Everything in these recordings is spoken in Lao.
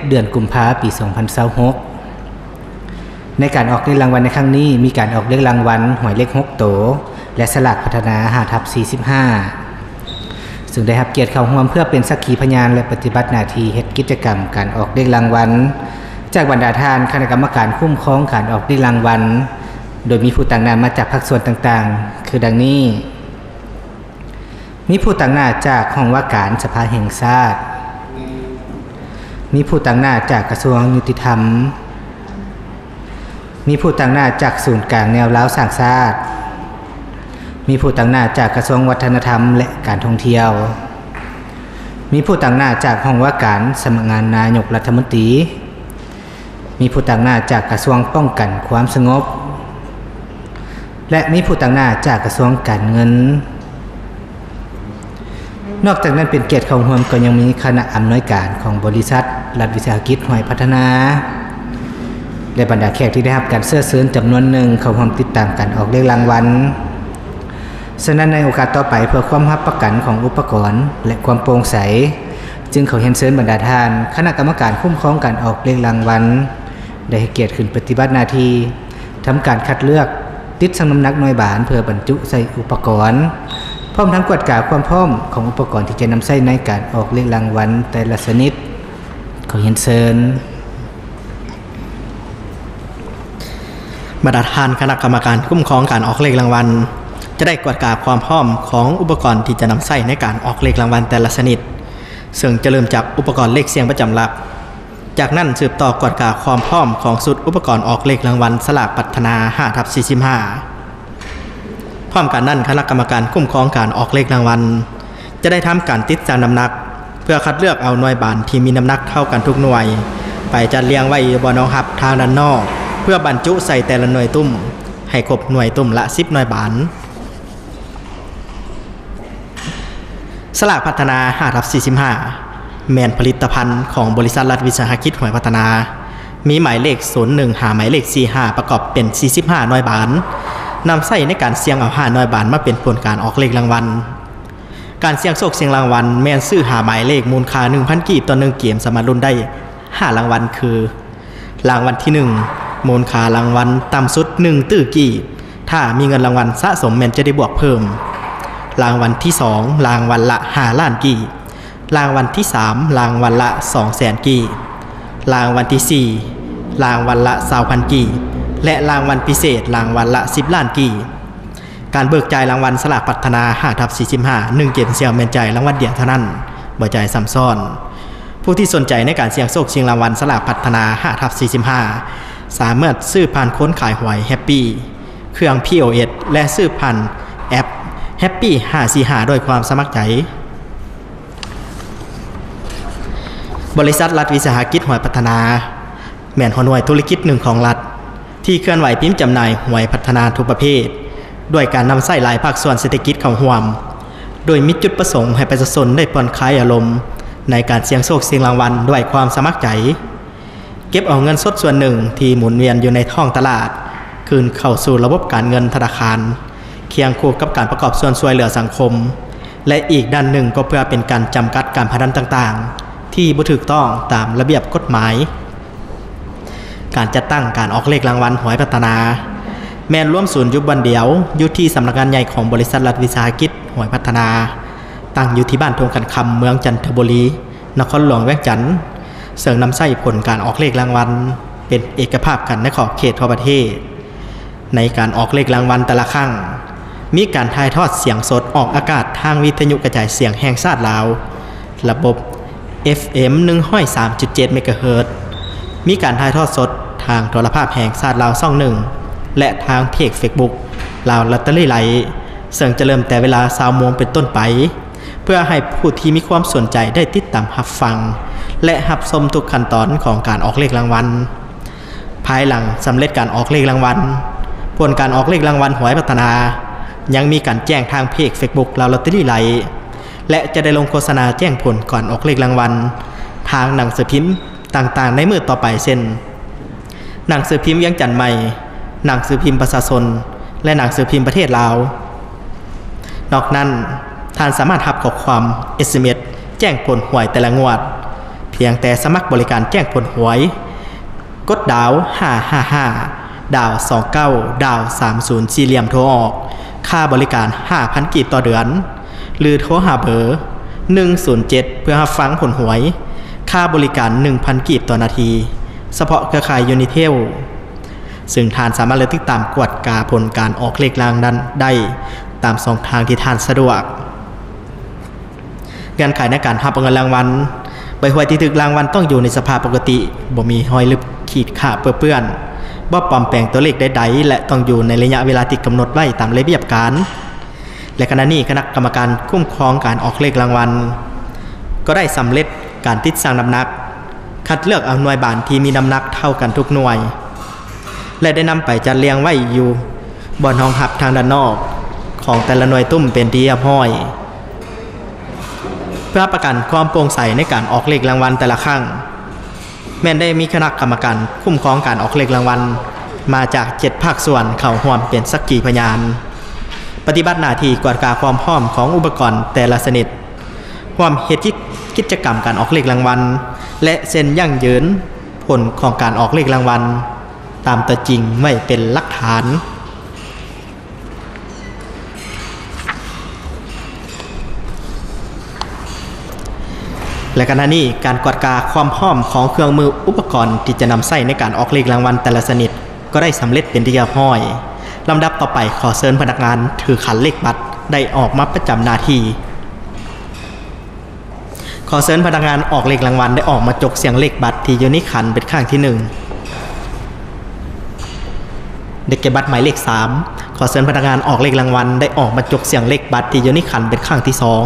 ເດືອນກຸມພາ ປີສອງພັນຊາວຫົກ. ໃນການອອກເລກລາງວັນໃນຄັ້ງນີ້ ມີການອອກເລກລາງວັນ ຫວຍເລກຫົກໂຕ ແລະ ສະຫຼາກພັດທະນາ ຫ້າທັບສີ່ສິບຫ້າ ຊຶ່ງໄດ້ຮັບກຽດເຂົ້າຮ່ວມເພື່ອເປັນສັກຂີພະຍານ ແລະ ປະຕິບັດໜ້າທີ່ເຮັດກິດຈະກຳການອອກເລກລາງວັນ ຈາກບັນດາທ່ານຄະນະກຳມະການຄຸ້ມຄອງການອອກເລກລາງວັນ, ໂດຍມີຜູ້ຕາງໜ້າມາຈາກພາກສ່ວນຕ່າງໆ ຄືດັ່ງນີ້. ມີຜູ້ຕາງໜ້າຈາກຫ້ອງວ່າການສະພາແຫ່ງຊາດ, ມີຜູ້ຕາງໜ້າຈາກກະຊວງຍຸຕິທຳ, ມີຜູ້ຕາງໜ້າຈາກສູນກາງແນວລາວສ້າງຊາດ, ມີຜູ້ຕາງໜ້າຈາກກະຊວງວັດທະນະທຳ ແລະ ການທ່ອງທ່ຽວ, ມີຜູ້ຕາງໜ້າຈາກຫ້ອງວ່າການສຳນັກງານນາຍົກລັດຖະມົນຕີ, ມີຜູ້ຕາງໜ້າຈາກກະຊວງປ້ອງກັນຄວາມສະຫງົບ ແລະ ມີຜູ້ຕາງໜ້າຈາກກະຊວງການເງິນ. ນອກຈາກນັ້ນ ເປັນກຽດເຂົ້າຮ່ວມກໍຍັງມີຄະນະອຳນວຍການຂອງບໍລິສັດລັດວິສາຫະກິດຫວຍພັດທະນາ ແລະ ບັນດາແຂກທີ່ໄດ້ຮັບການເຊື້ອເຊີນຈຳນວນໜຶ່ງເຂົ້າຮ່ວມຕິດຕາມການອອກເລກລາງວັນ. ສະນັ້ນ ໃນໂອກາດຕໍ່ໄປ ເພື່ອຄວາມຮັບປະກັນຂອງອຸປະກອນ ແລະ ຄວາມໂປ່ງໃສ, ຈຶ່ງຂໍຮຽນເຊີນບັນດາທ່ານຄະນະກຳມະການຄຸ້ມຄອງການອອກເລກລາງວັນ ໄດ້ໃຫ້ກຽດຂຶ້ນປະຕິບັດໜ້າທີ່ ທຳການຄັດເລືອກ, ຕິດຊັ່ງນ້ຳໜັກໜ່ວຍບານເພື່ອບັນຈຸໃສ່ອຸປະກອນ, ພ້ອມທັງກວດກາຄວາມພ້ອມຂອງອຸປະກອນທີ່ຈະນຳໃຊ້ໃນການອອກເລກລາງວັນແຕ່ລະຊະນິດ. ຂໍຮຽນເຊີນ. ບັນດາທ່ານຄະນະກຳມະການຄຸ້ມຄອງການອອກເລກລາງວັນ ຈະໄດ້ກວດກາຄວາມພ້ອມຂອງອຸປະກອນທີ່ຈະນຳໃຊ້ໃນການອອກເລກລາງວັນແຕ່ລະຊະນິດ, ເຊິ່ງຈະເລີ່ມຈາກອຸປະກອນເລກສ່ຽງປະຈຳຫຼັກ. ຈາກນັ້ນສືບຕໍ່ກວດກາຄວາມພ້ອມຂອງຊຸດອຸປະກອນອອກເລກລາງວັນສະຫຼາກພັດທະນາ ຫ້າທັບສີ່ສິບຫ້າ. ພ້ອມກັນນັ້ນ, ຄະນະກຳມະການຄຸ້ມຄອງການອອກເລກລາງວັນ ຈະໄດ້ທຳການຕິດຊັ່ງນ້ຳໜັກ ເພື່ອຄັດເລືອກເອົາໜ່ວຍບານທີ່ມີນ້ຳໜັກເທົ່າກັນທຸກໜ່ວຍ ໄປຈັດລຽງໄວ້ຢູ່ບ່ອນຮອງຮັບທາງດ້ານນອກ ເພື່ອບັນຈຸໃສ່ແຕ່ລະໜ່ວຍຕຸ້ມ ໃຫ້ຄົບໜ່ວຍຕຸ້ມລະສິບໜ່ວຍບານ. ສະຫຼາກພັດທະນາ ຫ້າທັບສີ່ສິບຫ້າ ແມ່ນຜະລິດຕະພັນຂອງບໍລິສັດລັດວິສາຫະກິດຫວຍພັດທະນາ, ມີໝາຍເລກ ສູນໜຶ່ງ ຫາໝາຍເລກ ສີ່ຫ້າ ປະກອບເປັນ ສີ່ສິບຫ້າໜ່ວຍບານ, ນຳໃຊ້ໃນການສ່ຽງເອົາຫ້າໜ່ວຍບານມາເປັນຜົນການອອກເລກລາງວັນ. ການສ່ຽງໂຊກສ່ຽງລາງວັນແມ່ນຊື້ຫ້າໝາຍເລກ ມູນຄ່າ ໜຶ່ງພັນ ກີບຕໍ່ໜຶ່ງເກມ, ສາມາດລຸ້ນໄດ້ຫ້າລາງວັນ ຄື ລາງວັນທີໜຶ່ງ ມູນຄ່າລາງວັນຕ່ຳສຸດ ໜຶ່ງຕື້ກີບ, ຖ້າມີເງິນລາງວັນສະສົມແມ່ນຈະໄດ້ບວກເພີ່ມ. ລາງວັນທີສອງ ລາງວັນລະ ຫ້າລ້ານກີບ, ລາງວັນທີສາມ ລາງວັນລະ ສອງແສນກີບ, ລາງວັນທີສີ່ ລາງວັນລະ ຊາວພັນກີບ ແລະ ລາງວັນພິເສດ ລາງວັນລະ ສິບລ້ານກີບ. ການເບີກຈ່າຍລາງວັນສະຫຼາກພັດທະນາ ຫ້າທັບສີ່ສິບຫ້າ ໜຶ່ງເກມສ່ຽງແມ່ນຈ່າຍລາງວັນດຽວເທົ່ານັ້ນ, ບໍ່ຈ່າຍຊ້ຳຊ້ອນ. ຜູ້ທີ່ສົນໃຈໃນການສ່ຽງໂຊກຊິງລາງວັນສະຫຼາກພັດທະນາ ຫ້າທັບສີ່ສິບຫ້າ ສາມາດຊື້ຜ່ານຄົນຂາຍຫວຍ Happy ເຄື່ອງ POS ແລະ ຊື້ຜ່ານແອັບ Happy ຫ້າສີ່ຫ້າ ດ້ວຍຄວາມສະໝັກໃຈ. ບໍລິສັດລັດວິສາຫະກິດຫວຍພັດທະນາ ແມ່ນຫົວໜ່ວຍທຸລະກິດໜຶ່ງຂອງລັດ ທີ່ເຄື່ອນໄຫວພິມຈຳໜ່າຍຫວຍພັດທະນາທຸກປະເພດ ດ້ວຍການນຳໃຊ້ຫຼາຍພາກສ່ວນເສດຖະກິດເຂົ້າຮ່ວມ, ໂດຍມີຈຸດປະສົງໃຫ້ປະຊາຊົນໄດ້ຜ່ອນຄາຍອາລົມໃນການສ່ຽງໂຊກສ່ຽງລາງວັນດ້ວຍຄວາມສະໝັກໃຈ, ເກັບເອົາເງິນສົດສ່ວນໜຶ່ງທີ່ໝູນວຽນຢູ່ໃນທ້ອງຕະຫຼາດ ຄືນເຂົ້າສູ່ລະບົບການເງິນທະນາຄານ, ຄຽງຄູ່ກັບການປະກອບສ່ວນຊ່ວຍເຫຼືອສັງຄົມ ແລະ ອີກດ້ານໜຶ່ງກໍເພື່ອເປັນການຈຳກັດການພະນັນຕ່າງໆ ທີ່ບໍ່ຖືກຕ້ອງຕາມລະບຽບກົດໝາຍ. ການຈັດຕັ້ງການອອກເລກລາງວັນຫວຍພັດທະນາ ແມ່ນລວມສູນຢູ່ບ່ອນດຽວ ຢູ່ທີ່ສຳນັກງານໃຫຍ່ຂອງບໍລິສັດລັດວິສາຫະກິດຫວຍພັດທະນາ, ຕັ້ງຢູ່ທີ່ບ້ານທົ່ງຂັນຄຳ ເມືອງຈັນທະບູລີ, ນະຄອນຫຼວງວຽງຈັນ, ເຊິ່ງນຳໃຊ້ຜົນການອອກເລກລາງວັນເປັນເອກະພາບກັນໃນຂອບເຂດທົ່ວປະເທດ. ໃນການອອກເລກລາງວັນແຕ່ລະຄັ້ງ ມີການຖ່າຍທອດສຽງສົດອອກອາກາດທາງວິທະຍຸກະຈາຍສຽງແຫ່ງຊາດລາວ ລະບົບ ເອັຟເອັມ ໜຶ່ງຮ້ອຍສາມຈຸດເຈັດ ເມກາເຮີດ, ມີການຖ່າຍທອດສົດທາງໂທລະພາບແຫ່ງຊາດລາວຊ່ອງໜຶ່ງ ແລະ ທາງເພຈເຟສບຸກ ລາວລອດເຕີຣີໄລ, ເຊິ່ງຈະເລີ່ມແຕ່ເວລາ ຊາວໂມງເປັນຕົ້ນໄປ ເພື່ອໃຫ້ຜູ້ທີ່ມີຄວາມສົນໃຈໄດ້ຕິດຕາມຮັບຟັງ ແລະ ຮັບຊົມທຸກຂັ້ນຕອນຂອງການອອກເລກລາງວັນ. ພາຍຫຼັງສຳເລັດການອອກເລກລາງວັນ, ຜົນການອອກເລກລາງວັນຫວຍພັດທະນາ ຍັງມີການແຈ້ງທາງເພຈເຟສບຸກ ລາວລອດເຕີຣີໄລ ແລະ ຈະໄດ້ລົງໂຄສະນາແຈ້ງຜົນການອອກເລກລາງວັນ ທາງໜັງສືພິມຕ່າງໆໃນມື້ຕໍ່ໄປ ເຊັ່ນ ໜັງສືພິມວຽງຈັນໃໝ່, ໜັງສືພິມປະຊາຊົນ ແລະ ໜັງສືພິມປະເທດລາວ. ນອກນັ້ນ, ທ່ານສາມາດຮັບຂໍ້ຄວາມ ເອສເອັມເອສ ແຈ້ງຜົນຫວຍແຕ່ລະງວດ ພ ພຽງແຕ່ສະໝັກບໍລິການແຈ້ງຜົນຫວຍ, ກົດດາວຫ້າຫ້າຫ້າ ດາວສອງເກົ້າ ດາວສາມສູນ ສີ່ຫຼ່ຽມໂທອອກ. ຄ່າບໍລິການຫ້າພັນກີບຕໍ່ເດືອນ ຫຼືໂທຫາເບີໜຶ່ງສູນເຈັດ ເພື່ອຮັບຟັງຜົນຫວຍ. ຄ່າບໍລິການໜຶ່ງພັນກີບຕໍ່ນາທີ, ສະເພາະເຄືອຂ່າຍຢູນິເທວ. ຊຶ່ງທ່ານສາມາດເລືອກຕິດຕາມກວດກາຜົນການອອກເລກລາງວັນໄດ້ຕາມຊ່ອງທາງທີ່ທ່ານສະດວກ. ເງື່ອນໄຂໃນການຮັບເອົາເງິນລາງວັນ. ໃບຫວຍທີ່ຖືກລາງວັນຕ້ອງຢູ່ໃນສະພາບປົກກະຕິ, ບໍ່ມີຮອຍລຶບ, ຂີດຂາດ, ເປິເປື້ອນ, ບໍ່ປອມແປງຕົວເລກໃດໆ ແລະ ຕ້ອງຢູ່ໃນໄລຍະເວລາທີ່ກຳນົດໄວ້ຕາມລະບຽບການ. ແລະ ຂະນະນີ້ຄະນະກຳມະການຄຸ້ມຄອງການອອກເລກລາງວັນກໍໄດ້ສຳເລັດການຕິດຊັ່ງນ້ຳໜັກ, ຄັດເລືອກເອົາໜ່ວຍບານທີ່ມີນ້ຳໜັກເທົ່າກັນທຸກໜ່ວຍ ແລະ ໄດ້ນຳໄປຈັດລຽງໄວ້ຢູ່ບ່ອນຮອງຮັບທາງດ້ານນອກຂອງແຕ່ລະໜ່ວຍຕຸ້ມເປັນທີ່ຮຽບຮ້ອຍ. ເພື່ອຮັບປະກັນຄວາມໂປ່ງໃສໃນການອອກເລກລາງວັນແຕ່ລະຄັ້ງ, ແມ່ນໄດ້ມີຄະນະກຳມະການຄຸ້ມຄອງການອອກເລກລາງວັນມາຈາກເຈັດພາກສ່ວນເຂົ້າຮ່ວມເປັນສັກຂີພະຍານ, ປະຕິບັດໜ້າທີ່ກວດກາຄວາມພ້ອມຂອງອຸປະກອນແຕ່ລະຊະນິດ, ຮ່ວມເຮັດກິດ ກິດຈະກຳການອອກເລກລາງວັນ ແລະ ເຊັນຢັ້ງຢືນຜົນຂອງການອອກເລກລາງວັນຕາມຕົວຈິງໄວ້ເປັນຫຼັກຖານ. ແລະ ຂະນະນີ້ ການກວດກາຄວາມພ້ອມຂອງເຄື່ອງມືອຸປະກອນທີ່ຈະນຳໃຊ້ໃນການອອກເລກລາງວັນແຕ່ລະຊະນິດ ກໍໄດ້ສຳເລັດເປັນທີ່ຮຽບຮ້ອຍ. ລຳດັບຕໍ່ໄປ ຂໍເຊີນພະນັກງານຖືຂັນເລກບັດໄດ້ອອກມາປະຈຳໜ້າທີ່. ຂໍເຊີນພະນັກງານອອກເລກລາງວັນໄດ້ອອກມາຈົກສ່ຽງເລກບັດທີ່ຢູ່ໃນຂັນເປັນຄັ້ງທີໜຶ່ງ. ໄດ້ແກ່ບັດໝາຍເລກສາມ. ຂໍເຊີນພະນັກງານອອກເລກລາງວັນໄດ້ອອກມາຈົກສ່ຽງເລກບັດທີ່ຢູ່ໃນຂັນເປັນຄັ້ງທີສອງ.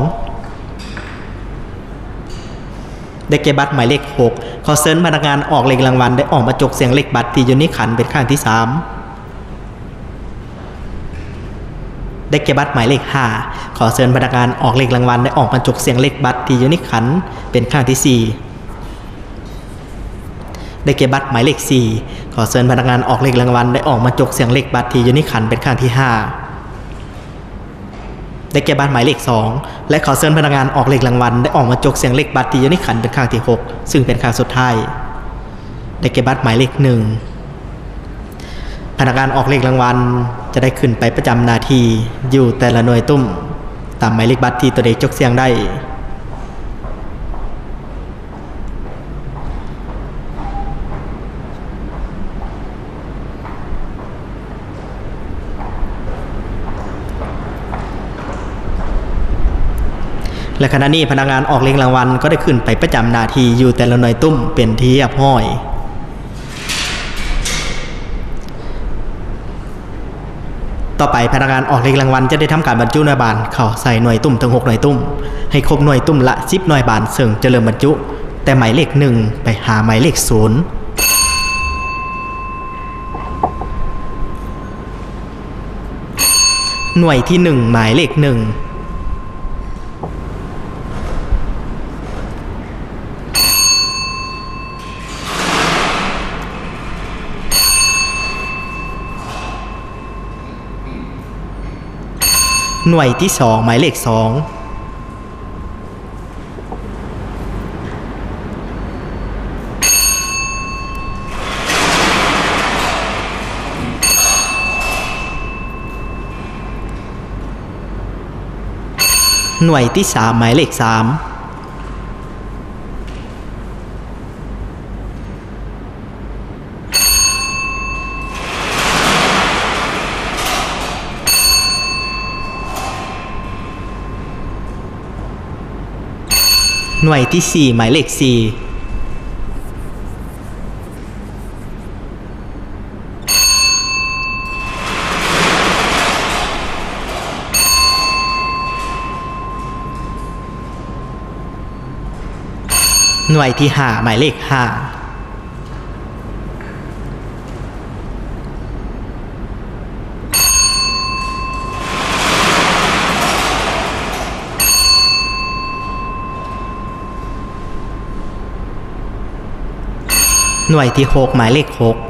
ໄດ້ແກ່ບັດໝາຍເລກຫົກ. ຂໍເຊີນພະນັກງານອອກເລກລາງວັນໄດ້ອອກມາຈົກສ່ຽງເລກບັດທີ່ຢູ່ໃນຂັນເປັນຄັ້ງທີສາມ. ໄດ້ແກ່ບັດໝາຍເລກຫ້າ. ຂໍເຊີນພະນັກງານອອກເລກລາງວັນໄດ້ອອກມາຈົກສ່ຽງເລກບັດທີ່ຢູ່ໃນຂັນເປັນຄັ້ງທີສີ່. ໄດ້ແກ່ບັດໝາຍເລກສີ່. ຂໍເຊີນພະນັກງານອອກເລກລາງວັນໄດ້ອອກມາຈົກສ່ຽງເລກບັດທີ່ຢູ່ໃນຂັນເປັນຄັ້ງທີຫ້າ. ໄດ້ແກ່ບັດໝາຍເລກສອງ ແລະ ຂໍເຊີນພະນັກງານອອກເລກລາງວັນໄດ້ອອກມາຈົກສ່ຽງເລກບັດທີ່ຢູ່ໃນຂັນເປັນຄັ້ງທີຫົກ ຊຶ່ງເປັນຄັ້ງສຸດທ້າຍ. ໄດ້ແກ່ບັດໝາຍເລກໜຶ່ງ. ພະນັກງານອອກເລກລາງວັນຈະໄດ້ຂຶ້ນໄປປະຈຳໜ້າທີ່ຢູ່ແຕ່ລະໜ່ວຍຕຸ້ມ ຕາມໝາຍເລກບັດທີ່ຕົນເອງຈົກສ່ຽງໄດ້. ແລະ ຂະນະນີ້ພະນັກງານອອກເລກລາງວັນກໍໄດ້ຂຶ້ນໄປປະຈຳໜ້າທີ່ຢູ່ແຕ່ລະໜ່ວຍຕຸ້ມເປັນທີ່ຮຽບຮ້ອຍ. ຕໍ່ໄປພະນັກງານອອກເລກລາງວັນຈະໄດ້ທຳການບັນຈຸໜ່ວຍບານເຂົ້າໃສ່ໜ່ວຍຕຸ້ມທັງຫົກໜ່ວຍຕຸ້ມ ໃຫ້ຄົບໜ່ວຍຕຸ້ມລະສິບໜ່ວຍບານ ເຊິ່ງຈະເລີ່ມບັນຈຸແຕ່ໝາຍເລກໜຶ່ງໄປຫາໝາຍເລກສູນ. ໜ່ວຍທີໜຶ່ງ ໝາຍເລກໜຶ່ງ. ໜ່ວຍທີສອງ ໝາຍເລກສອງ. ໜ່ວຍທີສາມ ໝາຍເລກສາມ. ໜ່ວຍທີສີ່ ໝາຍເລກສີ່. ໜ່ວຍທີຫ້າ ໝາຍເລກຫ້າ. ໜ່ວຍທີຫົກ ໝາຍເລກຫົກ. ໜ່ວຍທີສີ່ ໝາຍເລກ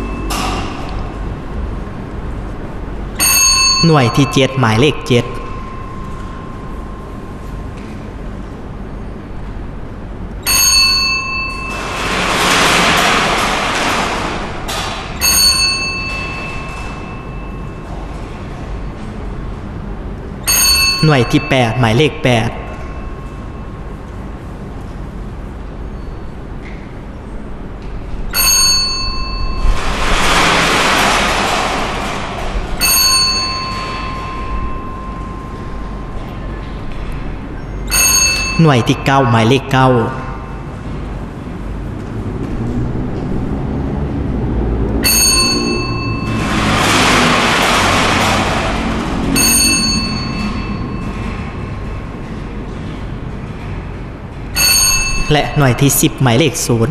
ສີ່. ໜ່ວຍທີເຈັດ ໝາຍເລກເຈັດ. ໜ່ວຍທີແປດ ໝາຍເລກແປດ. ໜ່ວຍທີເກົ້າ ໝາຍເລກເກົ້າ. ແລະ ໜ່ວຍທີສິບ ໝາຍເລກສູນ.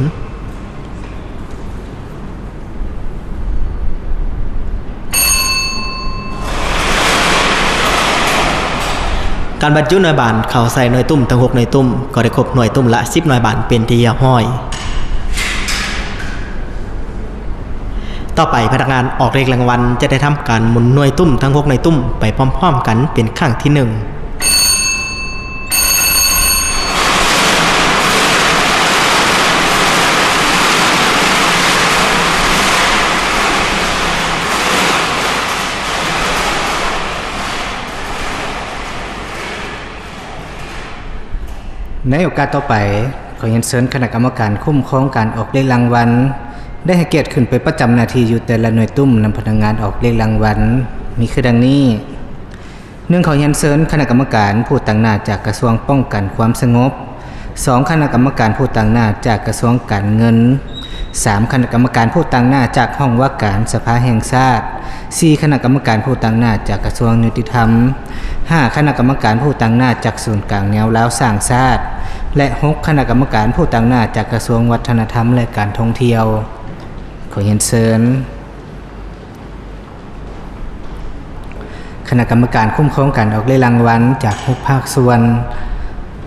ການບັນຈຸໜ່ວຍບານເຂົ້າໃສ່ໜ່ວຍຕຸ້ມທັງຫົກໜ່ວຍຕຸ້ມ ກໍໄດ້ຄົບໜ່ວຍຕຸ້ມລະສິບໜ່ວຍບານເປັນທີ່ຮຽບຮ້ອຍ. ຕໍ່ໄປພະນັກງານອອກເລກລາງວັນຈະໄດ້ທຳການໝູນໜ່ວຍຕຸ້ມທັງຫົກໜ່ວຍຕຸ້ມໄປພ້ອມໆກັນເປັນຄັ້ງທີໜຶ່ງ. ໃນໂອກາດຕໍ່ໄປ, ຂໍຮຽນເຊີນຄະນະກຳມະການຄຸ້ມຄອງການອອກເລກລາງວັນ ໄດ້ໃຫ້ກຽດຂຶ້ນໄປປະຈຳໜ້າທີ່ຢູ່ແຕ່ລະໜ່ວຍຕຸ້ມນຳພະນັກງານອອກເລກລາງວັນ ມີຄືດັ່ງນີ້. ໜຶ່ງ ຂໍຮຽນເຊີນຄະນະກຳມະການຜູ້ຕາງໜ້າຈາກກະຊວງປ້ອງກັນຄວາມສະຫງົບ. ສອງ ຄະນະກຳມະການຜູ້ຕາງໜ້າຈາກກະຊວງການເງິນ. ສາມ ຄະນະກຳມະການຜູ້ຕາງໜ້າຈາກຫ້ອງວ່າການສະພາແຫ່ງຊາດ. ສີ່ ຄະນະກຳມະການຜູ້ຕາງໜ້າຈາກກະຊວງຍຸຕິທຳ. ຫ້າ ຄະນະກຳມະການຜູ້ຕາງໜ້າຈາກສູນກາງແນວລາວສ້າງຊາດ ແລະ ຫົກ ຄະນະກຳມະການຜູ້ຕາງໜ້າຈາກກະຊວງວັດທະນະທຳ ແລະ ການທ່ອງທ່ຽວ. ຂໍຮຽນເຊີນ. ຄະນະກຳມະການຄຸ້ມຄອງການອອກເລກລາງວັນຈາກຫົກພາກສ່ວນ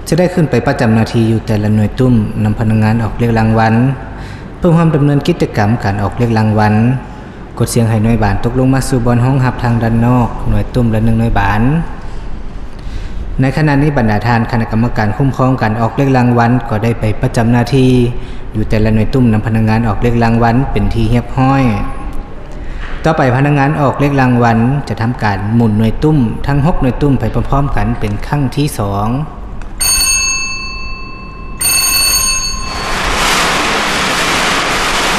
ຈະໄດ້ຂຶ້ນໄປປະຈຳໜ້າທີ່ຢູ່ແຕ່ລະໜ່ວຍຕຸ້ມນຳພະນັກງານອອກເລກລາງວັນ ເພື່ອຮ່ວມດຳເນີນກິດຈະກຳການອອກເລກລາງວັນ, ກົດສຽງໃຫ້ໜ່ວຍບານຕົກລົງມາສູ່ບ່ອນຮອງຮັບທາງດ້ານນອກ ໜ່ວຍຕຸ້ມລະໜຶ່ງໜ່ວຍບານ. ໃນຂະນະນີ້ ບັນດາທ່ານຄະນະກຳມະການຄຸ້ມຄອງການອອກເລກລາງວັນ ກໍໄດ້ໄປປະຈຳໜ້າທີ່ຢູ່ແຕ່ລະໜ່ວຍຕຸ້ມນຳພະນັກງານອອກເລກລາງວັນເປັນທີ່ຮຽບຮ້ອຍ. ຕໍ່ໄປພະນັກງານອອກເລກລາງວັນຈະທຳການໝູນໜ່ວຍຕຸ້ມທັງຫົກໜ່ວຍຕຸ້ມໄປພ້ອມໆກັນເປັນຄັ້ງທີສອງ.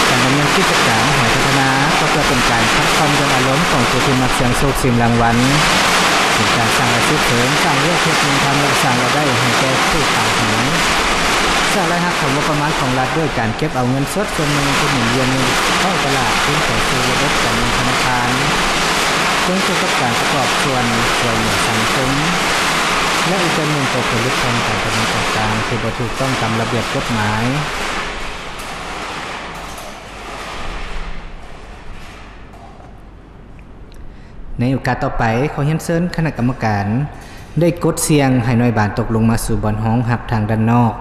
ການດຳເນີນກິດຈະການຫອຍພັດທະນາ ກໍເພື່ອເປັນການພັກຜ່ອນຢ່ອນອາລົມຂອງຜູ້ທີ່ມັກສ່ຽງໂຊກສ່ຽງລາງວັນ, ເປັນການສ້າງອາຊີບເສີມ, ສ້າງວຽກເຮັດງານທຳ ແລະ ສ້າງລາຍໄດ້ໃຫ້ແກ່ຜູ້ຂາຍຫວຍ, ສ້າງລາຍຮັບເຂົ້າງົບປະມານຂອງລັດດ້ວຍການເກັບເອົາເງິນສົດສ່ວນໜຶ່ງທີ່ໝູນວຽນໃນທ້ອງຕະຫຼາດຄືນເຂົ້າສູ່ລະບົບການເງິນທະນາຄານ, ເຊິ່ງກ່ຽວກັບການປະກອບສ່ວນຊ່ວຍເຫຼືອສັງຄົມ ແລະ ອີກສ່ວນໜຶ່ງກໍເພື່ອຫຼຸດຜ່ອນການປະເມີນຕ່າງໆທີ່ບໍ່ຖືກຕ້ອງຕາມລະບຽບກົດໝາຍ. ໃນໂອກາດຕໍ່ໄປ, ຂໍຮຽນເຊີນຄະນະກຳມະການໄດ້ກົດສ່ຽງໃຫ້ໜ່ວຍບານຕົກລົງມາສູ່ບ່ອນຮອງຮັບທາງດ້ານນອກ,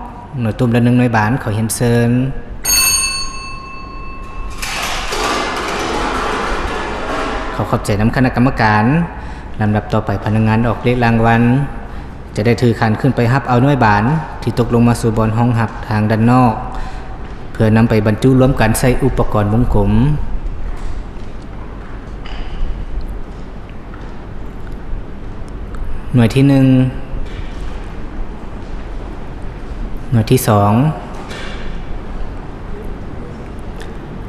ໜ່ວຍຕຸ້ມລະໜຶ່ງໜ່ວຍບານ, ຂໍຮຽນເຊີນ. ຂໍຂອບໃຈນຳຄະນະກຳມະການ. ລຳດັບຕໍ່ໄປ, ພະນັກງານອອກເລກລາງວັນ ຈະໄດ້ຖືຂັນຂຶ້ນໄປຮັບເອົາໜ່ວຍບານທີ່ຕົກລົງມາສູ່ບ່ອນຮອງຮັບທາງດ້ານນອກ ເພື່ອນຳໄປບັນຈຸລວມກັນໃສ່ອຸປະກອນວົງກົມ. ໜ່ວຍທີໜຶ່ງ, ໜ່ວຍທີສອງ,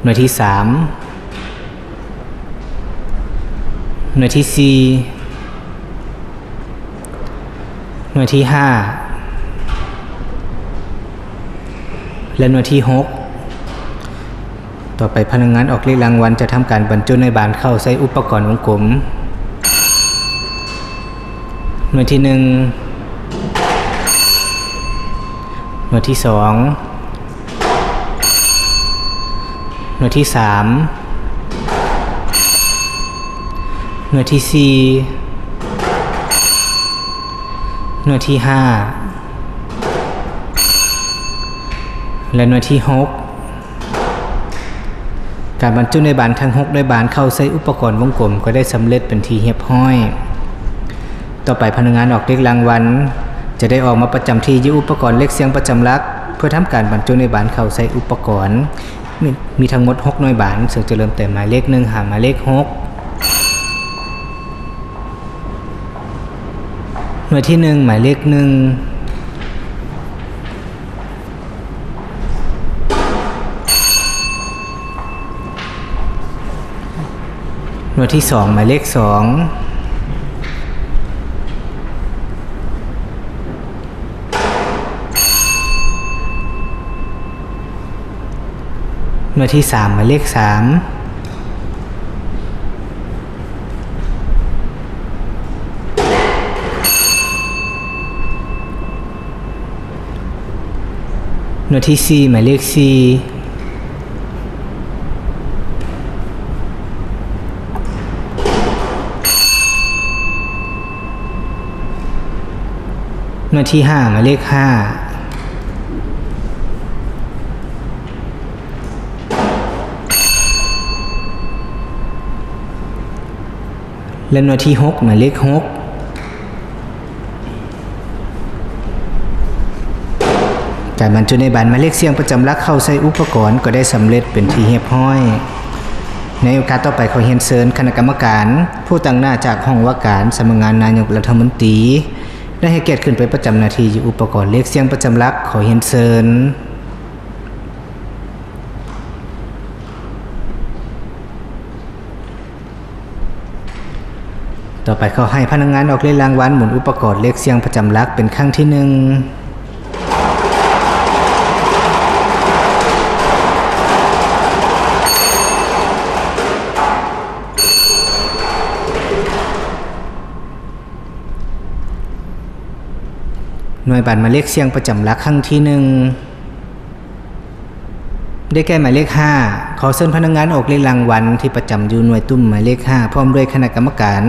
ໜ່ວຍທີສາມ, ໜ່ວຍທີສີ່, ໜ່ວຍທີຫ້າ ແລະ ໜ່ວຍທີຫົກ. ຕໍ່ໄປພະນັກງານອອກເລກລາງວັນຈະທຳການບັນຈຸໜ່ວຍບານເຂົ້າໃສ່ອຸປະກອນວົງກົມ. ໜ່ວຍທີໜຶ່ງ, ໜ່ວຍທີສອງ, ໜ່ວຍທີສາມ, ໜ່ວຍທີສີ່, ໜ່ວຍທີຫ້າ ແລະ ໜ່ວຍທີຫົກ. ການບັນຈຸໜ່ວຍບານທັງຫົກໜ່ວຍບານເຂົ້າໃສ່ອຸປະກອນວົງກົມກໍໄດ້ສຳເລັດເປັນທີ່ຮຽບຮ້ອຍ. ຕໍ່ໄປພະນັກງານອອກເລກລາງວັນຈະໄດ້ອອກມາປະຈຳທີ່ຢູ່ອຸປະກອນເລກສ່ຽງປະຈຳຫຼັກ ເພື່ອທຳການບັນຈຸໜ່ວຍບານເຂົ້າໃສ່ອຸປະກອນ. ມີ ມີທັງໝົດຫົກໜ່ວຍບານ ເຊິ່ງຈະເລີ່ມແຕ່ໝາຍເລກໜຶ່ງຫາໝາຍເລກຫົກ. ໜ່ວຍທີໜຶ່ງ ໝາຍເລກໜຶ່ງ. ໜ່ວຍທີສອງ ໝາຍເລກສອງ. ໜ່ວຍທີສາມ ໝາຍເລກສາມ. ໜ່ວຍທີສີ່ ໝາຍເລກສີ່. ໜ່ວຍທີຫ້າ ໝາຍເລກຫ້າ. ແລະ ໜ່ວຍທີຫົກ ໝາຍເລກຫົກ. ການບັນຈຸໜ່ວຍບານໝາຍເລກສ່ຽງປະຈຳຫຼັກເຂົ້າໃສ່ອຸປະກອນກໍໄດ້ສຳເລັດເປັນທີ່ຮຽບຮ້ອຍ. ໃນໂອກາດຕໍ່ໄປ ຂໍຮຽນເຊີນຄະນະກຳມະການຜູ້ຕາງໜ້າຈາກຫ້ອງວ່າການສຳນັກງານນາຍົກລັດຖະມົນຕີ ໄດ້ໃຫ້ກຽດຂຶ້ນໄປປະຈຳໜ້າທີ່ຢູ່ອຸປະກອນເລກສ່ຽງປະຈຳຫຼັກ. ຂໍຮຽນເຊີນ. ຕໍ່ໄປຂໍໃຫ້ພະນັກງານອອກເລກລາງວັນໝູນອຸປະກອນເລກສ່ຽງປະຈຳຫຼັກເປັນຄັ້ງທີໜຶ່ງ. ໜ່ວຍບານໝາຍເລກສ່ຽງປະຈຳຫຼັກຄັ້ງທີໜຶ່ງ ໄດ້ແກ່ໝາຍເລກຫ້າ. ຂໍເຊີນພະນັກງານອອກເລກລາງວັນທີ່ປະຈຳຢູ່ໜ່ວຍຕຸ້ມໝາຍເລກຫ້າ ພ້ອມດ້ວຍຄະນະກຳມະການ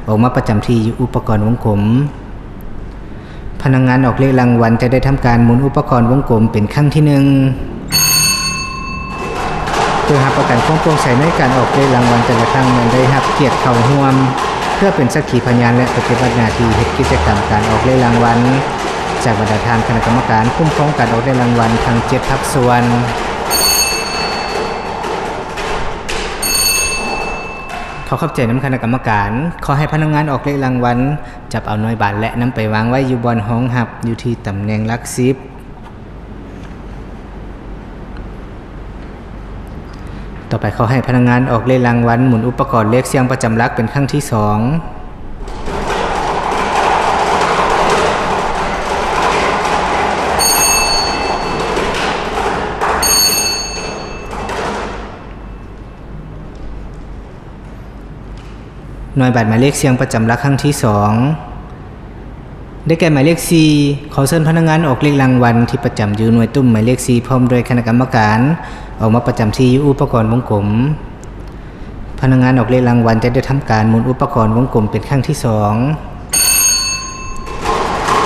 ອອກມາປະຈຳທີ່ຢູ່ອຸປະກອນວົງກົມ. ພະນັກງານອອກເລກລາງວັນຈະໄດ້ທຳການໝູນອຸປະກອນວົງກົມເປັນຄັ້ງທີໜຶ່ງ. ເພື່ອຮັບປະກັນຄວາມໂປ່ງໃສໃນການອອກເລກລາງວັນແຕ່ລະຄັ້ງ ແມ່ນໄດ້ຮັບກຽດເຂົ້າຮ່ວມ ເພື່ອເປັນສັກຂີພະຍານ ແລະ ປະຕິບັດໜ້າທີ່ເຮັດກິດຈະກຳການອອກເລກລາງວັນ ຈາກບັນດາທ່ານຄະນະກຳມະການຄຸ້ມຄອງການອອກເລກລາງວັນທັງເຈັດພາກສ່ວນ. ຂໍຂອບໃຈນຳຄະນະກຳມະການ. ຂໍໃຫ້ພະນັກງານອອກເລກລາງວັນຈັບເອົາໜ່ວຍບານ ແລະ ນຳໄປວາງໄວ້ຢູ່ບ່ອນຮອງຮັບ ຢູ່ທີ່ຕຳແໜ່ງຫຼັກສິບ. ຕໍ່ໄປ ຂໍໃຫ້ພະນັກງານອອກເລກລາງວັນໝູນອຸປະກອນເລກສ່ຽງປະຈຳຫຼັກເປັນຄັ້ງທີສອງ. ໜ່ວຍບາດໝາຍເລກສ່ຽງປະຈຳຫຼັກຄັ້ງທີສອງ ໄດ້ແກ່ໝາຍເລກສີ່. ຂໍເຊີນພະນັກງານອອກເລກລາງວັນທີ່ປະຈຳຢູ່ໜ່ວຍຕຸ້ມໝາຍເລກສີ່ ພ້ອມດ້ວຍຄະນະກຳມະການ ອອກມາປະຈຳທີ່ຢູ່ອຸປະກອນວົງກົມ. ພະນັກງານອອກເລກລາງວັນຈະໄດ້ທຳການໝູນອຸປະກອນວົງກົມເປັນຄັ້ງທີສອງ.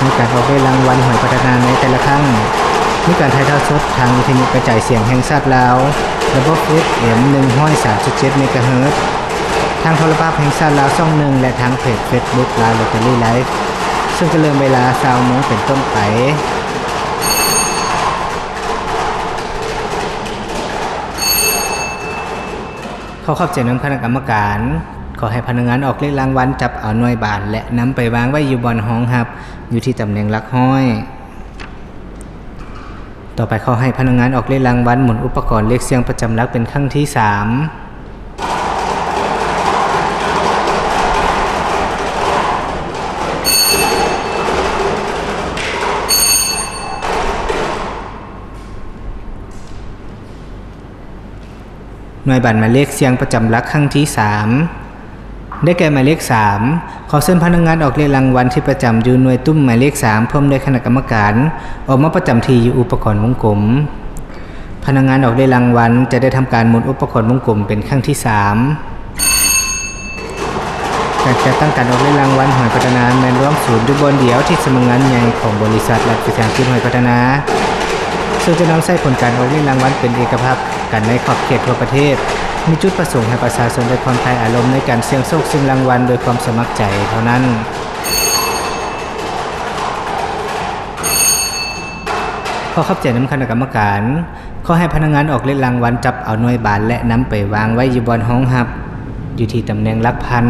ໃນການອອກເລກລາງວັນຫວຍພັດທະນາໃນແຕ່ລະຄັ້ງ ມີການຖ່າຍທອດສົດທາງວິທະຍຸກະຈາຍສຽງແຫ່ງຊາດລາວ ລະບົບ ເອຟ ເອັມ ໜຶ່ງຮ້ອຍສາມຈຸດເຈັດ ເມກາເຮີດ ທາງໂທລະພາບແຫ່ງຊາດລາວຊ່ອງໜຶ່ງ ແລະ ທາງເພຈເຟສບຸກ ລາວ ລອດເຕີຣີ ໄລຟ໌ ເຊິ່ງຈະເລີ່ມເວລາຊາວໂມງເປັນຕົ້ນໄປ. ຂໍຂອບໃຈນຳຄະນະກຳມະການ. ຂໍໃຫ້ພະນັກງານອອກເລກລາງວັນຈັບເອົາໜ່ວຍບານ ແລະ ນຳໄປວາງໄວ້ຢູ່ບ່ອນຮອງຮັບ ຢູ່ທີ່ຕຳແໜ່ງຫຼັກຮ້ອຍ. ຕໍ່ໄປ ຂໍໃຫ້ພະນັກງານອອກເລກລາງວັນໝູນອຸປະກອນເລກສ່ຽງປະຈຳຫຼັກເປັນຄັ້ງທີສາມ. ໜ່ວຍບາດໝາຍເລກສ່ຽງປະຈຳຫຼັກຄັ້ງທີສາມ ໄດ້ແກ່ໝາຍເລກສາມ. ຂໍເຊີນພະນັກງານອອກເລກລາງວັນທີ່ປະຈຳຢູ່ໜ່ວຍຕຸ້ມໝາຍເລກສາມ ພ້ອມດ້ວຍຄະນະກຳມະການ ອອກມາປະຈຳທີ່ຢູ່ອຸປະກອນວົງກົມ. ພະນັກງານອອກເລກລາງວັນຈະໄດ້ທຳການໝູນອຸປະກອນວົງກົມເປັນຄັ້ງທີສາມ. ການຈັດຕັ້ງການອອກເລກລາງວັນຫວຍພັດທະນາ ແມ່ນລວມສູນຢູ່ບ່ອນດຽວທີ່ສຳນັກງານໃຫຍ່ຂອງບໍລິສັດລັດວິສາຫະກິດຫວຍພັດທະນາ ເຊິ່ງຈະນຳໃຊ້ຜົນການອອກເລກລາງວັນເປັນເອກະພາບກັນໃນຂອບເຂດທົ່ວປະເທດ. ມີຈຸດປະສົງໃຫ້ປະຊາຊົນໄດ້ຜ່ອນຄາຍອາລົມໃນການສ່ຽງໂຊກ, ສ່ຽງລາງວັນດ້ວຍຄວາມສະໝັກໃຈເທົ່ານັ້ນ. ຂໍຂອບໃຈນຳຄະນະກຳມະການ. ຂໍໃຫ້ພະນັກງານອອກເລກລາງວັນຈັບເອົາໜ່ວຍບານ ແລະ ນຳໄປວາງໄວ້ຢູ່ບ່ອນຮອງຮັບ ຢູ່ທີ່ຕຳແໜ່ງຫຼັກພັນ.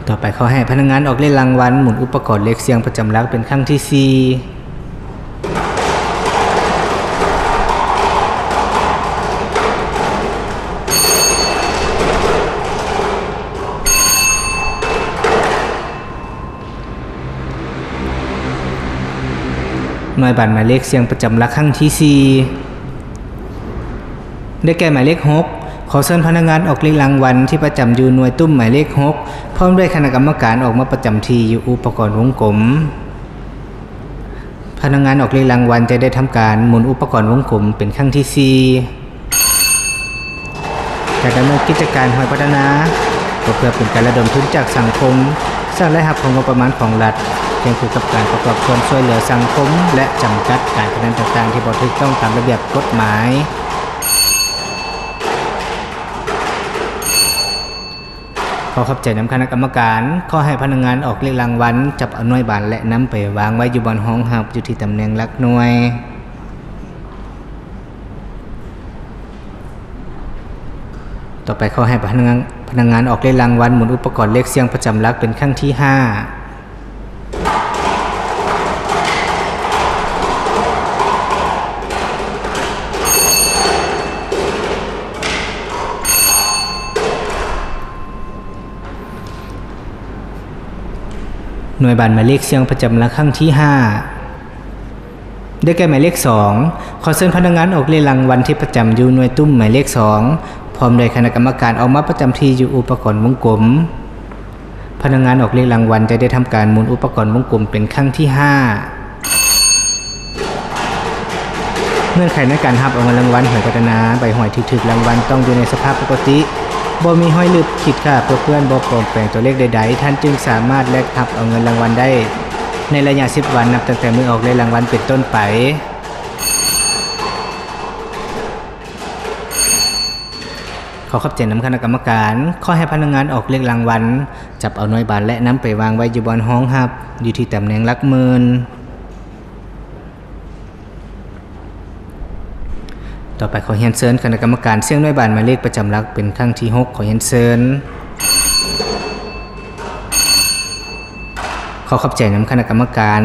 ຕໍ່ໄປ, ຂໍໃຫ້ພະນັກງານອອກເລກລາງວັນໝູນອຸປະກອນເລກສ່ຽງປະຈຳຫຼັກເປັນຄັ້ງທີສີ່. ໜ່ວຍບານໝາຍເລກສ່ຽງປະຈຳຫຼັກຄັ້ງທີສີ່ ໄດ້ແກ່ໝາຍເລກຫົກ. ຂໍເຊີນພະນັກງານອອກເລກລາງວັນທີ່ປະຈຳຢູ່ໜ່ວຍຕຸ້ມໝາຍເລກຫົກ ພ້ອມດ້ວຍຄະນະກຳມະການອອກມາປະຈຳທີ່ຢູ່ອຸປະກອນວົງກົມ. ພະນັກງານອອກເລກລາງວັນຈະໄດ້ທຳການໝູນອຸປະກອນວົງກົມເປັນຄັ້ງທີສີ່. ການດຳເນີນກິດຈະການຫອຍພັດທະນາ ກໍເພື່ອເປັນການລະດົມທຶນຈາກສັງຄົມ, ສ້າງລາຍຮັບຂອງງົບປະມານຂອງລັດ, ຄຽງຄູ່ກັບການປະກອບສ່ວນຊ່ວຍເຫຼືອສັງຄົມ ແລະ ຈຳກັດການພະນັນຕ່າງໆທີ່ບໍ່ຖືກຕ້ອງຕາມລະບຽບກົດໝາຍ. ຂໍຂອບໃຈນຳຄະນະກຳມະການ. ຂໍໃຫ້ພະນັກງານອອກເລກລາງວັນ ຈັບເອົາໜ່ວຍບານ ແລະ ນຳໄປວາງໄວ້ຢູ່ບ່ອນຮອງຮັບ ຢູ່ທີ່ຕຳແໜ່ງຫຼັກໜ່ວຍ. ຕໍ່ໄປ, ຂໍໃຫ້ພະນັກງານ, ພະນັກງານອອກເລກລາງວັນ ໝູນອຸປະກອນເລກສ່ຽງປະຈຳຫຼັກເປັນຄັ້ງທີຫ້າ. ໜ່ວຍບານໝາຍເລກສ່ຽງປະຈຳຫຼັກຄັ້ງທີຫ້າ ໄດ້ແກ່ໝາຍເລກສອງ. ຂໍເຊີນພະນັກງານອອກເລກລາງວັນທີ່ປະຈຳຢູ່ໜ່ວຍຕຸ້ມໝາຍເລກສອງ ພ້ອມດ້ວຍຄະນະກຳມະການອອກມາປະຈຳທີ່ຢູ່ອຸປະກອນວົງກົມ. ພະນັກງານອອກເລກລາງວັນຈະໄດ້ທຳການໝູນອຸປະກອນວົງກົມເປັນຄັ້ງທີຫ້າ. ເງື່ອນໄຂໃນການຮັບເອົາເງິນລາງວັນຫວຍພັດທະນາ ໃບຫວຍທີ່ຖືກລາງວັນຕ້ອງຢູ່ໃນສະພາບປົກກະຕິ, ບໍ່ມີຮອຍລຶບ, ຂີດຂາດ, ປົກເປື້ອນ, ບໍ່ປອມແປງຕົວເລກໃດໆ, ທ່ານຈຶ່ງສາມາດແລກຮັບເອົາເງິນລາງວັນໄດ້ໃນໄລຍະສິບວັນ ນັບຕັ້ງແຕ່ມື້ອອກເລກລາງວັນເປັນຕົ້ນໄປ. ຂໍຂອບໃຈນຳຄະນະກຳມະການ. ຂໍໃຫ້ພະນັກງານອອກເລກລາງວັນ ຈັບເອົາໜ່ວຍບານ ແລະ ນຳໄປວາງໄວ້ຢູ່ບ່ອນຮອງຮັບ ຢູ່ທີ່ຕຳແໜ່ງຫຼັກໝື່ນ. ຕໍ່ໄປ, ຂໍຮຽນເຊີນຄະນະກຳມະການສ່ຽງໜ່ວຍບານໝາຍເລກປະຈຳຫຼັກເປັນຄັ້ງທີຫົກ. ຂໍຮຽນເຊີນ. ຂໍຂອບໃຈນຳຄະນະກຳມະການ.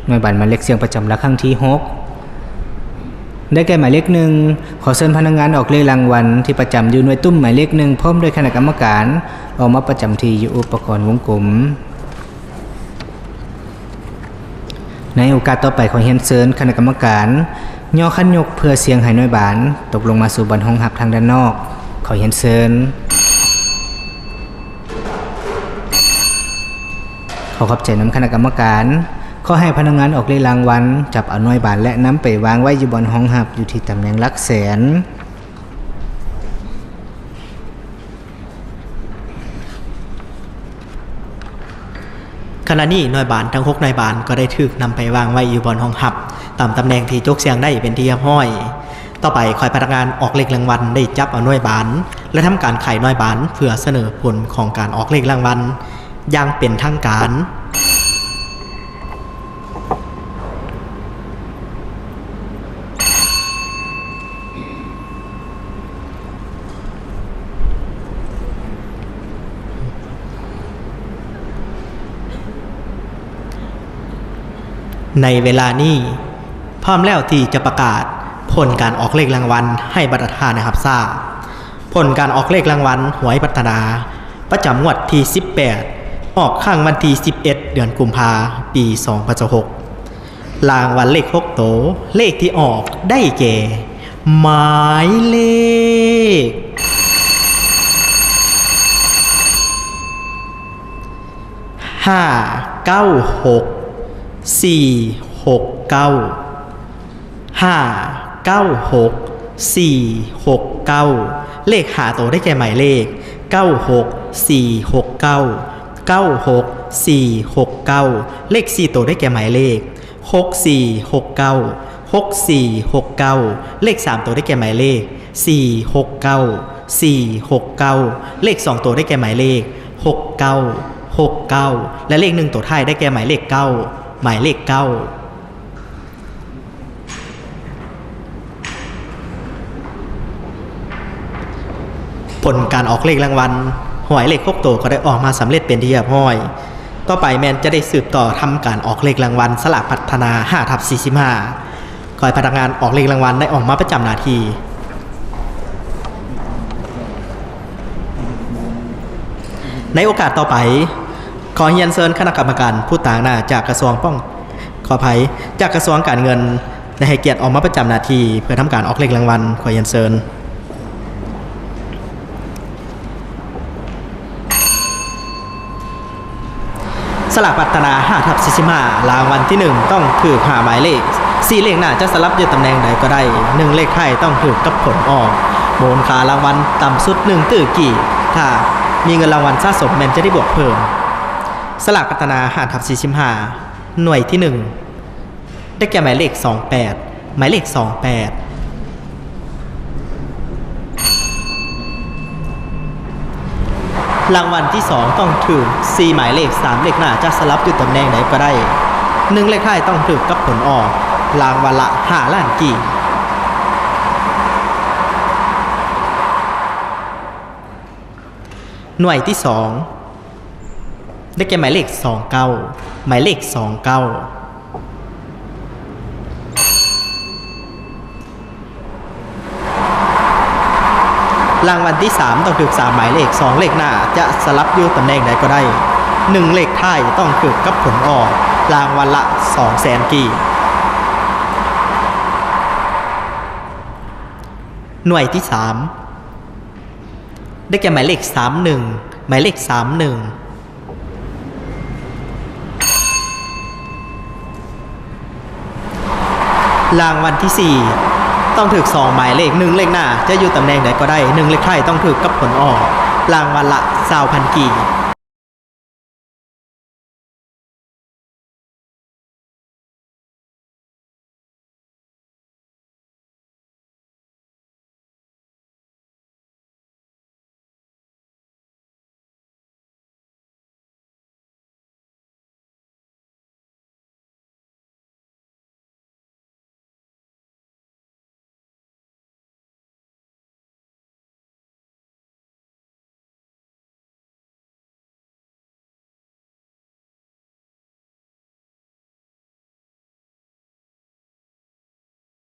ໜ່ວຍບານໝາຍເລກສ່ຽງປະຈຳຫຼັກຄັ້ງທີຫົກ ໄດ້ແກ່ໝາຍເລກໜຶ່ງ. ຂໍເຊີນພະນັກງານອອກເລກລາງວັນທີ່ປະຈຳຢູ່ໜ່ວຍຕຸ້ມໝາຍເລກໜຶ່ງ ພ້ອມດ້ວຍຄະນະກຳມະການ ອອກມາປະຈຳທີ່ຢູ່ອຸປະກອນວົງກົມ. ໃນໂອກາດຕໍ່ໄປ, ຂໍຮຽນເຊີນຄະນະກຳມະການຍໍຄັນຍົກເພື່ອສ່ຽງໃຫ້ໜ່ວຍບານຕົກລົງມາສູ່ບ່ອນຮອງຮັບທາງດ້ານນອກ. ຂໍຮຽນເຊີນ. ຂໍຂອບໃຈນຳຄະນະກຳມະການ. ຂໍໃຫ້ພະນັກງານອອກເລກລາງວັນ ຈັບເອົາໜ່ວຍບານ ແລະ ນຳໄປວາງໄວ້ຢູ່ບ່ອນຮອງຮັບ ຢູ່ທີ່ຕຳແໜ່ງຫຼັກແສນ. ຂະນະນີ້ໜ່ວຍບານທັງຫົກໜ່ວຍບານກໍໄດ້ຖືກນຳໄປວາງໄວ້ຢູ່ບ່ອນຮອງຮັບ ຕາມຕຳແໜ່ງທີ່ຕົກສ່ຽງໄດ້ເປັນທີ່ຮຽບຮ້ອຍ. ຕໍ່ໄປ, ຂໍໃຫ້ພະນັກງານອອກເລກລາງວັນໄດ້ຈັບເອົາໜ່ວຍບານ ແລະ ທຳການໄຂໜ່ວຍບານ ເພື່ອສະເໜີຜົນຂອງການອອກເລກລາງວັນຢ່າງເປັນທາງການ. ໃນເວລານີ້ ພ້ອມແລ້ວທີ່ຈະປະກາດຜົນການອອກເລກລາງວັນໃຫ້ບັນດາທ່ານໄດ້ຮັບຊາບ. ຜົນການອອກເລກລາງວັນຫວຍພັດທະນາ ປະຈຳງວດທີສິບແປດ ອອກຄັ້ງວັນທີສິບເອັດ ເດືອນກຸມພາ ປີສອງພັນຊາວຫົກ. ລາງວັນເລກຫົກໂຕ, ເລກທີ່ອອກໄດ້ແກ່ ໝາຍເລກ ຫ້າເກົ້າຫົກ ສີ່ຫົກເກົ້າ, ຫ້າເກົ້າຫົກ ສີ່ຫົກເກົ້າ. ເລກຫ້າໂຕໄດ້ແກ່ໝາຍເລກ ເກົ້າຫົກ ສີ່ຫົກເກົ້າ, ເກົ້າຫົກສີ່ຫົກເກົ້າ ເລກສີ່ໂຕໄດ້ແກ່ໝາຍເລກ ຫົກສີ່ຫົກເກົ້າ ຫົກສີ່ຫົກເກົ້າ ເລກສາມໂຕໄດ້ແກ່ໝາຍເລກ ສີ່ຫົກເກົ້າ ສີ່ຫົກເກົ້າ ເລກສອງໂຕໄດ້ແກ່ໝາຍເລກ ຫົກເກົ້າ ຫົກເກົ້າ ແລະ ເລກໜຶ່ງໂຕທ້າຍໄດ້ແກ່ໝາຍເລກ ເກົ້າ ໝາຍເລກ ເກົ້າ. ຜົນການອອກເລກລາງວັນ ຫວຍເລກຫົກໂຕກໍໄດ້ອອກມາສຳເລັດເປັນທີ່ຮຽບຮ້ອຍ. ຕໍ່ໄປແມ່ນຈະໄດ້ສືບຕໍ່ທຳການອອກເລກລາງວັນສະຫຼາກພັດທະນາ ຫ້າທັບສີ່ສິບຫ້າ. ຂໍໃຫ້ພະນັກງານອອກເລກລາງວັນໄດ້ອອກມາປະຈຳໜ້າທີ່. ໃນໂອກາດຕໍ່ໄປ, ຂໍຮຽນເຊີນຄະນະກຳມະການຜູ້ຕາງໜ້າຈາກກະຊວງປ້ອງ ຂໍອະໄພ, ຈາກກະຊວງການເງິນ ໄດ້ໃຫ້ກຽດອອກມາປະຈຳໜ້າທີ່ເພື່ອທຳການອອກເລກລາງວັນ. ຂໍຮຽນເຊີນ. ສະຫຼາກພັດທະນາ ຫ້າທັບສີ່ສິບຫ້າ ລາງວັນທີໜຶ່ງ ຕ້ອງຖືກຫ້າໝາຍເລກ, ສີ່ເລກໜ້າຈະສະຫຼັບຢູ່ຕຳແໜ່ງໃດກໍໄດ້, ໜຶ່ງເລກທ້າຍຕ້ອງຖືກກັບຜົນອອກ. ມູນຄ່າລາງວັນຕ່ຳສຸດໜຶ່ງຕື້ກີບ. ຖ້າມີເງິນລາງວັນສະສົມແມ່ນຈະໄດ້ບວກເພີ່ມ. ສະຫຼາກພັດທະນາ ຫ້າທັບສີ່ສິບຫ້າ ໜ່ວຍທີໜຶ່ງ ໄດ້ແກ່ໝາຍເລກ ສອງແປດ ໝາຍເລກ ສອງແປດ. ລາງວັນທີສອງ ຕ້ອງຖືກສີ່ໝາຍເລກ, ສາມເລກໜ້າຈະສະຫຼັບຢູ່ຕຳແໜ່ງໃດກໍໄດ້, ໜຶ່ງເລກທ້າຍຕ້ອງຖືກກັບຜົນອອກ, ລາງວັນລະຫ້າລ້ານກີບ. ໜ່ວຍທີສອງ ໄດ້ແກ່ໝາຍເລກ ສອງເກົ້າ ໝາຍເລກ ສອງເກົ້າ. ລາງວັນທີສາມ ຕ້ອງຖືກສາມໝາຍເລກ, ສອງເລກໜ້າຈະສະຫຼັບຢູ່ຕຳແໜ່ງໃດກໍໄດ້, ໜຶ່ງເລກທ້າຍຕ້ອງຖືກກັບຜົນອອກ, ລາງວັນລະສອງແສນກີບ. ໜ່ວຍທີສາມ ໄດ້ແກ່ໝາຍເລກ ສາມໜຶ່ງ ໝາຍເລກ ສາມໜຶ່ງ. ລາງວັນທີສີ່ ຕ້ອງຖືກສອງໝາຍເລກ, ໜຶ່ງເລກໜ້າຈະຢູ່ຕຳແໜ່ງໃດກໍໄດ້, ໜຶ່ງເລກທ້າຍຕ້ອງຖືກກັບຜົນອອກ, ລາງວັນລະຊາວພັນກີບ.